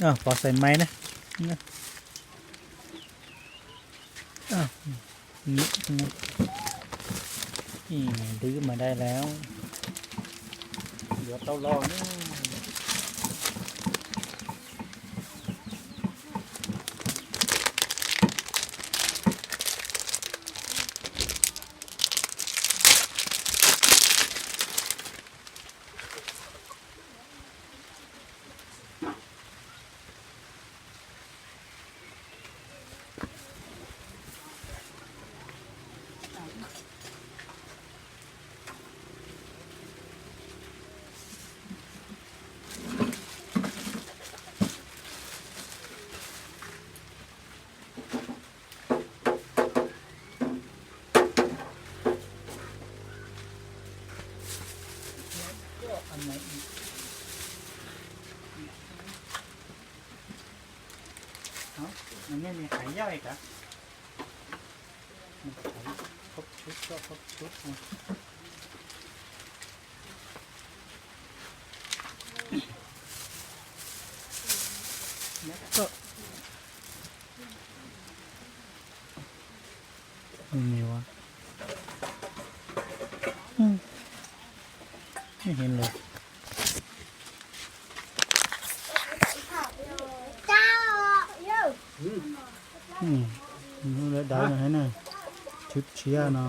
Pov xais maiv na. Twb mas dai lawm, yuav tau los na. Lawv dawb no thiab na, tshiab tshiab no.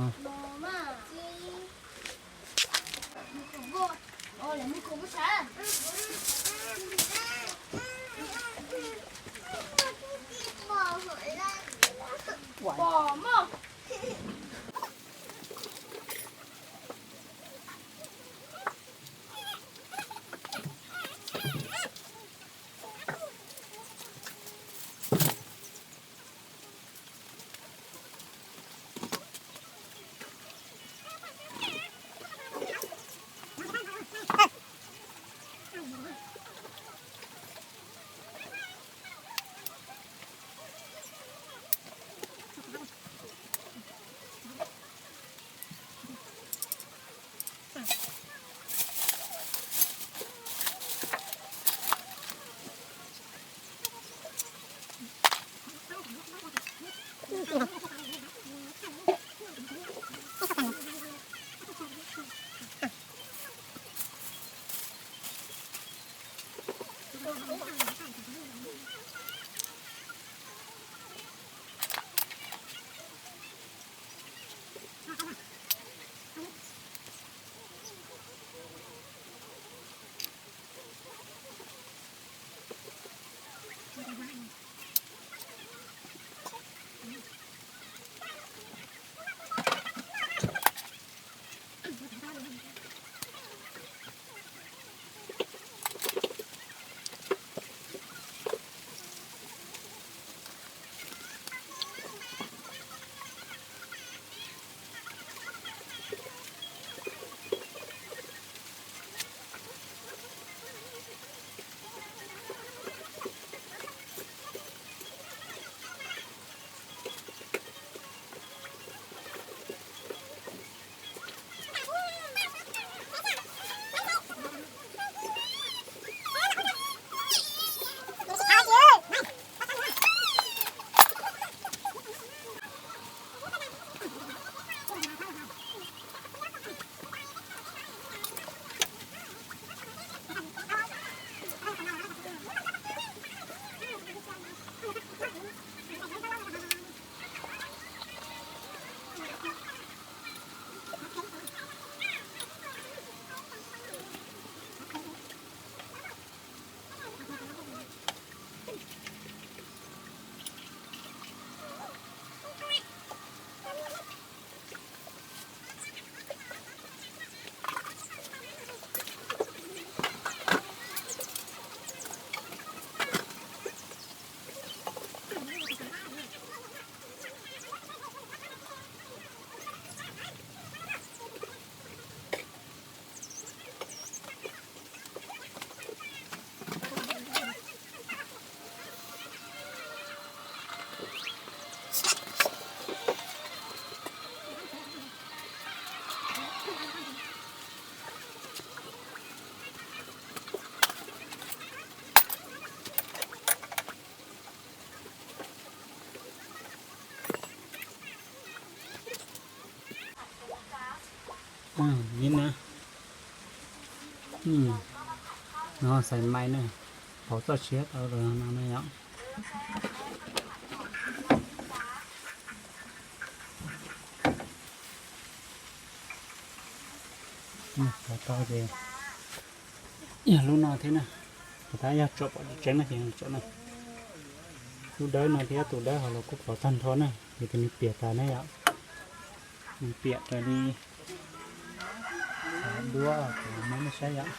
No xais mais na, pauv txoj sia tau no na yom. Pauv tau ces yog lub no thiab na. Tab yog tsom pom tseeb no ces tsom na. Lub dawb no thiab tus dawb hauv los kuj pauv tag nrho na, ces tus nws piam tas na yom. Nws piam raws li duab kuv muab nej saib yom.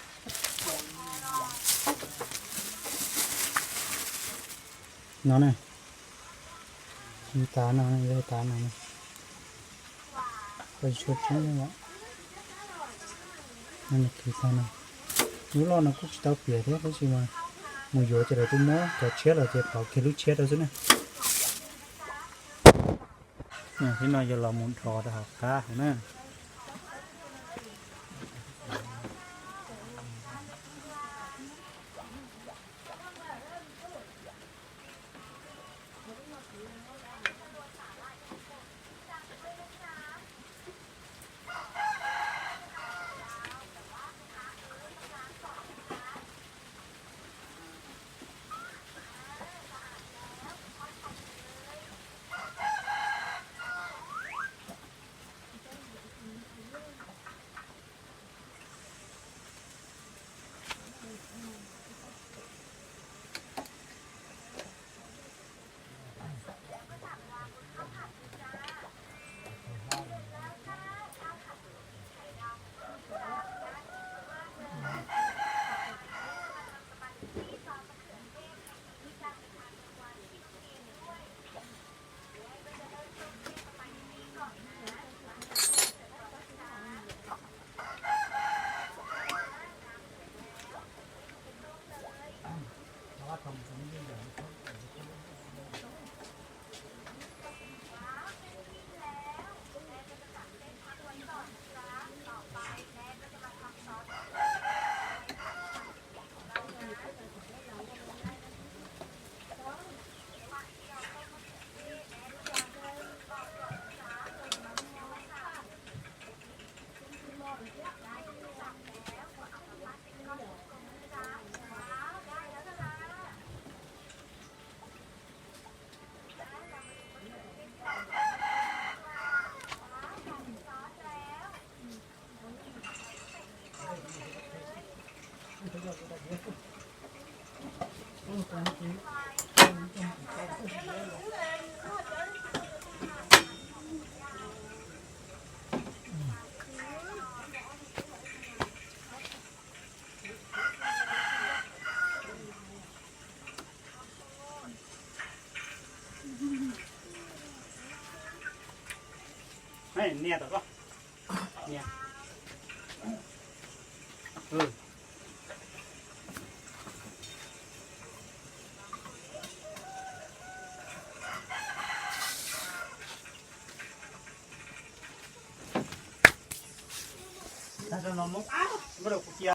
No na, tas no, tas no, tsis tshua tseeb yom. Lub loj no kuj tsis tau piam thiab tab sis mas mus yuav ces lawv twb muab cov tshiab los ces pauv kiag lub tshiab rau xwb na. Thib no yuav los mus dhos rau hauv qab hauv na. Nias tau koj. Nias.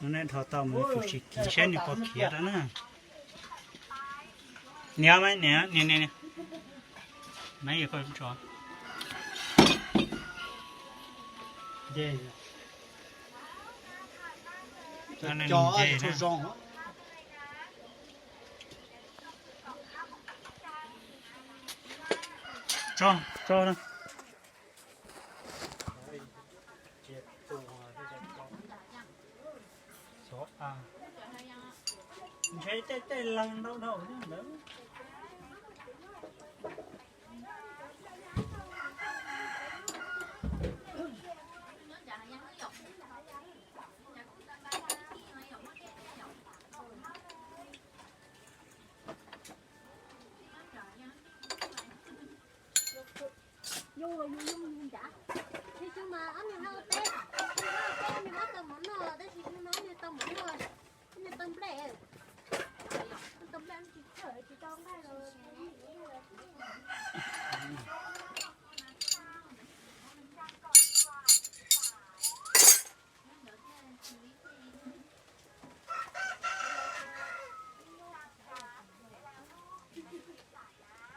Neb dhos tau mus tsuas sim kiv saib nws puas khiav rau na. Nias mas nias nias nias. Neb yog koj tso. Tso, tso na. Ntshe tej tej leeg ntau dhau ntawd.